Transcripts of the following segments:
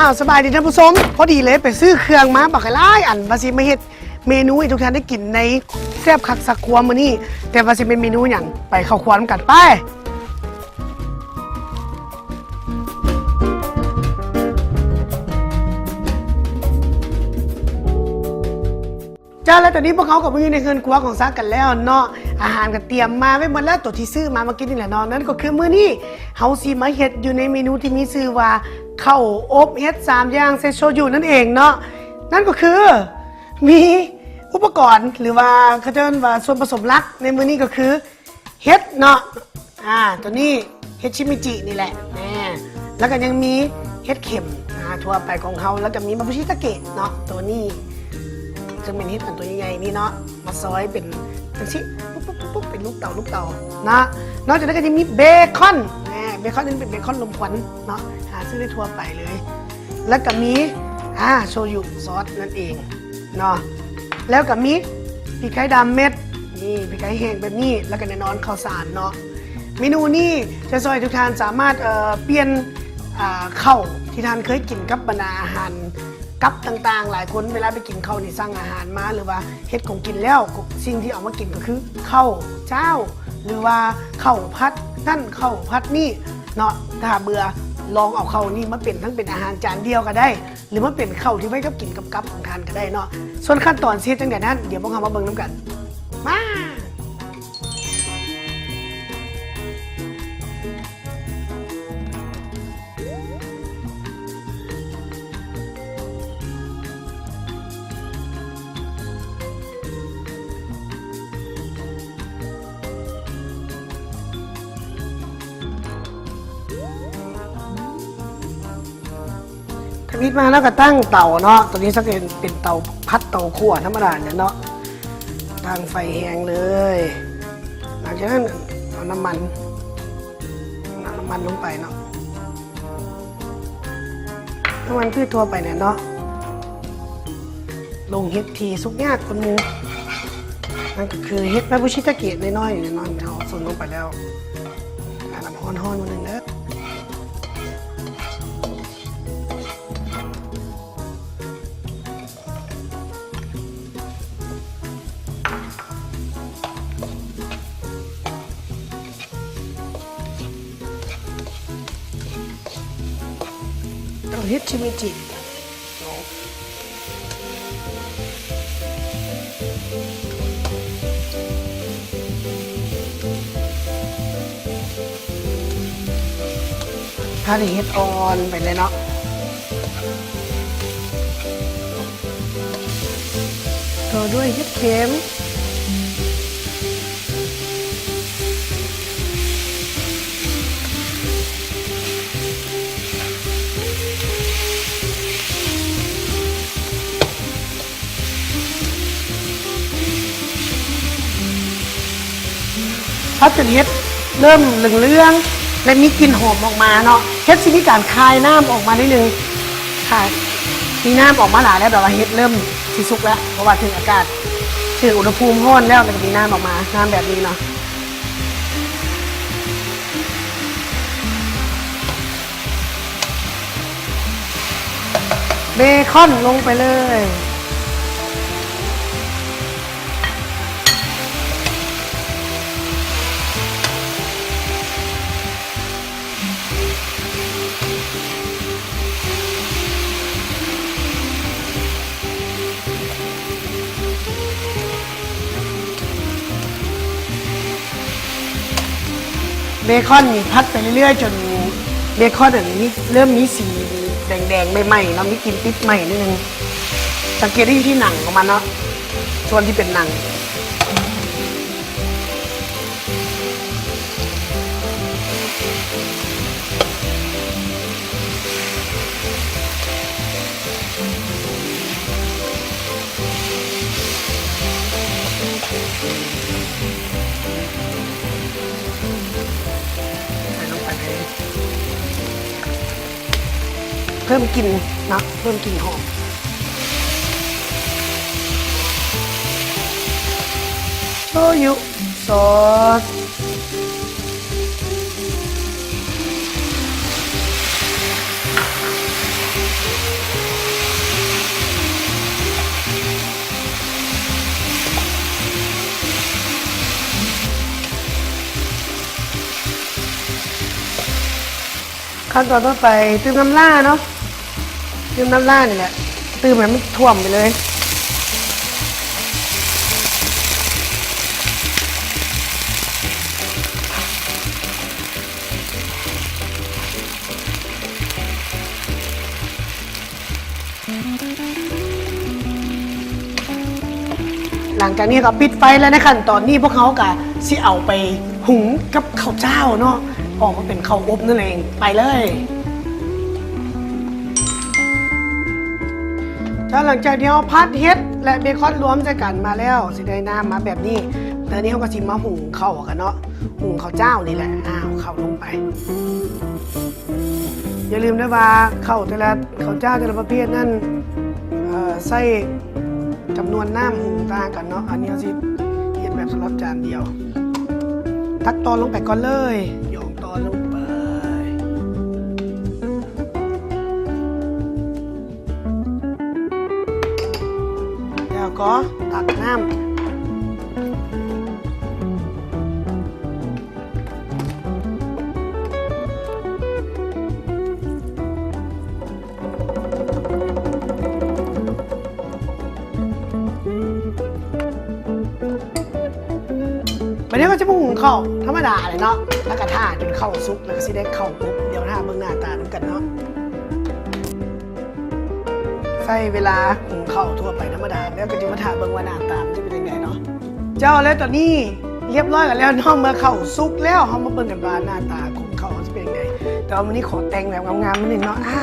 ອ້າວ ສະບາຍດີທ່ານຜູ້ຊົມ, ພໍດີເລີຍໄປຊື້ເຄື່ອງມາບັກຫຼາຍອັນ ວ່າຊິມາເຮັດເມນູໃຫ້ທຸກທ່ານໄດ້ກິນໃນແຊບຄັກສັກຄົວມື້ນີ້, ແຕ່ວ່າຊິເປັນເມນູຫຍັງ ໄປເຂົ້າຄົວນຳກັນໄປ. ຈ້າ ແລ້ວຕອນນີ້ພວກເຮົາກໍມາຢູ່ໃນເຮືອນຄົວຂອງຊາກັນແລ້ວເນາະ, ອາຫານກໍຕຽມມາໄວ້ໝົດແລ້ວ ຕົວທີ່ຊື້ມາເມື່ອກີ້ນີ້ແຫຼະເນາະ. ນັ້ນກໍຄືມື້ນີ້ເຮົາຊິມາເຮັດຢູ່ໃນເມນູທີ່ມີຊື່ວ່າ ເຂົ້າອົບເຫັດສາມຢ່າງໃສ່ໂຊຍຸນັ້ນເອງເນາະ. ນັ້ນກໍຄືມີອຸປະກອນ ຫຼືວ່າເຂົາເອີ້ນວ່າສ່ວນປະສົມຫຼັກໃນມື້ນີ້ກໍຄື ເຫັດເນາະ, ອາ ຕົວນີ້ເຫັດຊິມິຈິນີ້ແຫຼະ ແນ່ ແລ້ວກໍຍັງມີເຫັດເຂັມ ອາ ທົ່ວໄປຂອງເຮົາ, ແລ້ວກໍມີມາບຸຊິຕາເກະເນາະ ຕົວນີ້ ຈະເປັນເຫັດອັນຕົວໃຫຍ່ໆນີ້ເນາະ ມາຊອຍເປັນຈັ່ງຊີ້ ປຸບໆໆ ເປັນລູກເຕົ່າ ລູກເຕົ່າເນາະ. ນອກຈາກນັ້ນກໍຍັງມີເບຄອນ ແນ່ ເບຄອນນີ້ເປັນເບຄອນລົມຄວັນເນາະ ຫາຊື້ໄດ້ທົ່ວໄປເລີຍ, ແລ້ວກໍມີ ອາ ໂຊຍຸຊອດນັ້ນເອງ ເນາະ, ແລ້ວກໍມີປີກໄກ່ດຳເມັດ ນີ້ ປີກໄກ່ແຫ້ງແບບນີ້ ແລ້ວກໍແນ່ນອນເຂົ້າສານເນາະ. ເມນູນີ້ຈະຊ່ວຍໃຫ້ທຸກທ່ານສາມາດ ເອີ ປ່ຽນ ອາ ເຂົ້າທີ່ທ່ານເຄີຍກິນກັບບັນດາອາຫານກັບຕ່າງໆ. ຫຼາຍຄົນເວລາໄປກິນເຂົ້ານີ້ ສັ່ງອາຫານມາ ຫຼືວ່າເຮັດຂອງກິນແລ້ວ ສິ່ງທີ່ເອົາມາກິນກໍຄືເຂົ້າຈ້າວ ຫຼືວ່າເຂົ້າຜັດນັ້ນເຂົ້າຜັດນີ້ເນາະ. ຖ້າເບື່ອ ລອງເອົາເຂົ້ານີ້ມາເປັນ ທັງເປັນອາຫານຈານດຽວກໍໄດ້ ຫຼືມາເປັນເຂົ້າທີ່ໄວ້ກັບກິນກັບກັບຂອງທ່ານກໍໄດ້ເນາະ. ສ່ວນຂັ້ນຕອນຊິເຮັດຈັ່ງໃດນັ້ນ ດຽວພວກເຮົາມາເບິ່ງນຳກັນ ມາ. ທຳອິດມາເຮົາກໍຕັ້ງເຕົາເນາະ, ຕົວນີ້ສັກເປັນ ເປັນເຕົາຜັດເຕົາຂົ້ວທຳມະດານີ້ແຫຼະເນາະ, ຕັ້ງໄຟແຮງເລີຍ. ຫຼັງຈາກນັ້ນເອົານ້ຳມັນ ນ້ຳມັນລົງໄປເນາະ, ນ້ຳມັນພືດທົ່ວໄປນີ້ແຫຼະເນາະ. ລົງເຫັດທີ່ສຸກຍາກກວ່າໝູ່ ນັ້ນກໍຄືເຫັດມາບຸຊິຕາເກະນ້ອຍໆ ນ້ອຍໆ ເຮົາສົນລົງໄປແລ້ວ. ອາ ນ້ຳຮ້ອນໆ ໜ້ອຍໜຶ່ງເດີ. ເອົາເຫັດຊິມິຈິ ພາດເຫັດອ່ອນໄປເລີຍເນາະ, ຕໍ່ດ້ວຍເຫັດເຂັມ. ພັດຈົນເຫັດເລີ່ມເຫຼືອງໆ ແລະ ມີກິ່ນຫອມອອກມາເນາະ, ເຫັດຊິມີການຄາຍນ້ຳອອກມາໜ້ອຍໜຶ່ງ. ຖ້າມີນ້ຳອອກມາຫຼາຍແລ້ວ ແບບວ່າເຫັດເລີ່ມຊິສຸກແລ້ວ, ເພາະວ່າຖືກອາກາດ ຖືກອຸນຫະພູມຮ້ອນແລ້ວ ແລ້ວກໍມີນ້ຳອອກມາ, ນ້ຳແບບນີ້ເນາະ. ເບຄອນລົງໄປເລີຍ. ເບຄອນນີ້ຜັດໄປເລື້ອຍໆ ຈົນເບຄອນອັນນີ້ເລີ່ມມີສີແດງໆ ໃໝ່ໆ ເນາະ, ມີກິ່ນຕິດໄໝ້ໜ້ອຍໜຶ່ງ. ສັງເກດໄດ້ຢູ່ທີ່ໜັງຂອງມັນເນາະ, ສ່ວນທີ່ເປັນໜັງ. ໃສ່ລົງໄປເລີຍ. ເພີ່ມກິ່ນເນາະ, ເພີ່ມກິ່ນຫອມ. ໂຊຍຸ ຊອສ. ຂັ້ນຕອນຕໍ່ໄປ ຕື່ມນ້ຳຫຼ້າເນາະ ຕື່ມນ້ຳຫຼ້ານີ້ແຫຼະ ຕື່ມໃຫ້ມັນຖ້ວມໄປເລີຍ. ຫຼັງຈາກນີ້ກໍປິດໄຟ ແລະ ໃນຂັ້ນຕອນນີ້ພວກເຮົາກໍຊິເອົາໄປຫຸງກັບເຂົ້າຈ້າວເນາະ ອອກມາເປັນເຂົ້າອົບນັ້ນເອງ. ໄປເລີຍ. ແລ້ວຫຼັງຈາກທີ່ເຮົາຜັດເຫັດ ແລະ ເບຄອນລວມໃສ່ກັນມາແລ້ວ ຊິໄດ້ນ້ຳມາແບບນີ້. ແລ້ວນີ້ເຮົາກໍຊິມາຫຸງເຂົ້າກັນເນາະ ຫຸງເຂົ້າຈ້າວນີ້ແຫຼະ. ເອົາເຂົ້າລົງໄປ. ຢ່າລືມເດີວ່າເຂົ້າແຕ່ລະ ເຂົ້າຈ້າວແຕ່ລະປະເພດນັ້ນ ເອີ່ ໃຊ້ຈຳນວນນ້ຳຫຸງຕ່າງກັນເນາະ. ອັນນີ້ເຮົາຊິເຮັດແບບສຳລັບຈານດຽວ. ຕັກຕອນລົງໄປກ່ອນເລີຍ ຢອງຕອນລົງໄປ. ແລ້ວກໍຕັກນ້ຳ. ບາດນີ້ກໍຈະມາຫຸງເຂົ້າທຳມະດາແຫຼະເນາະ ແລ້ວກໍຖ້າຈົນເຂົ້າສຸກ ແລ້ວກໍຊິໄດ້ເຂົ້າອົບ. ດຽວຖ້າເບິ່ງໜ້າຕານຳກັນເນາະ. ໃຊ້ເວລາຫຸງເຂົ້າທົ່ວໄປທຳມະດາ ແລ້ວກໍຈະມາຖ້າເບິ່ງວ່າໜ້າຕາມັນຈະເປັນຈັ່ງໃດເນາະ. ເຈົ້າ ແລ້ວຕອນນີ້ຮຽບຮ້ອຍກັນແລ້ວເນາະ ເມື່ອເຂົ້າສຸກແລ້ວ ເຮົາມາເບິ່ງກັນວ່າໜ້າຕາຂອງເຂົ້າເຮົາຈະເປັນຈັ່ງໃດ. ແຕ່ວ່າມື້ນີ້ຂໍແຕ່ງແບບງາມໆ ໜ້ອຍໜຶ່ງເນາະ. ອາ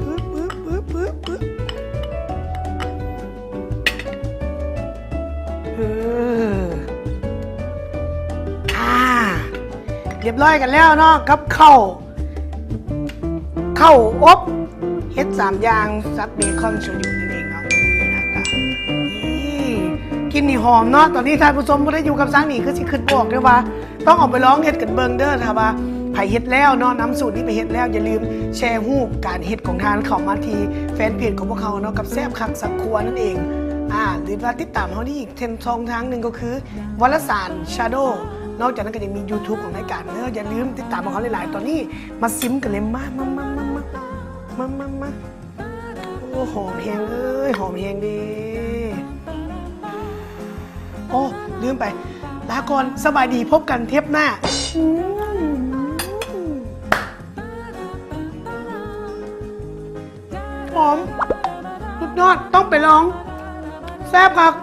ປຶບ ປຶບ ປຶບ ປຶບ ເອີ ອາ ຮຽບຮ້ອຍກັນແລ້ວເນາະ ກັບເຂົ້າ ເຂົ້າອົບເຫັດສາມຢ່າງ ສັບເບຄອນໂຊຍຸນັ້ນເອງເນາະ. ນີ້ ນີ້ ກິ່ນນີ້ຫອມເນາະ. ຕອນນີ້ທ່ານຜູ້ຊົມຜູ້ໃດຢູ່ກັບສັງນີ້ ຄືຊິຄິດບໍ່ອອກເດີວ່າ ຕ້ອງເອົາໄປລອງເຮັດກັນເບິ່ງເດີ. ຖ້າວ່າໃຜເຮັດແລ້ວເນາະ ນຳສູດນີ້ໄປເຮັດແລ້ວ ຢ່າລືມແຊຮູບການເຮັດຂອງທ່ານເຂົ້າມາທີ່ແຟນເພຈຂອງພວກເຮົາເນາະ ກັບແຊບຄັກສັກຄົວນັ້ນເອງ. ອາ ຫຼືວ່າຕິດຕາມເຮົາໄດ້ອີກເຊັ່ນຊ່ອງທາງໜຶ່ງກໍຄື ວາລະສານ Shadow. ນອກຈາກນັ້ນກໍຍັງມີ YouTube ຂອງລາຍການເດີ ຢ່າລືມຕິດຕາມພວກເຮົາຫຼາຍໆ. ຕອນນີ້ມາຊິມກັນເລີຍ ມາ ມາ ມາ. ໂອ້ ຫອມແຮງເອີຍ ຫອມແຮງເດ້. ໂອ້ ລືມໄປ ລາກ່ອນ ສະບາຍດີ ພົບກັນເທບໜ້າ. ຫອມ ສຸດຍອດ ຕ້ອງໄປລອງ ແຊບຄັກ.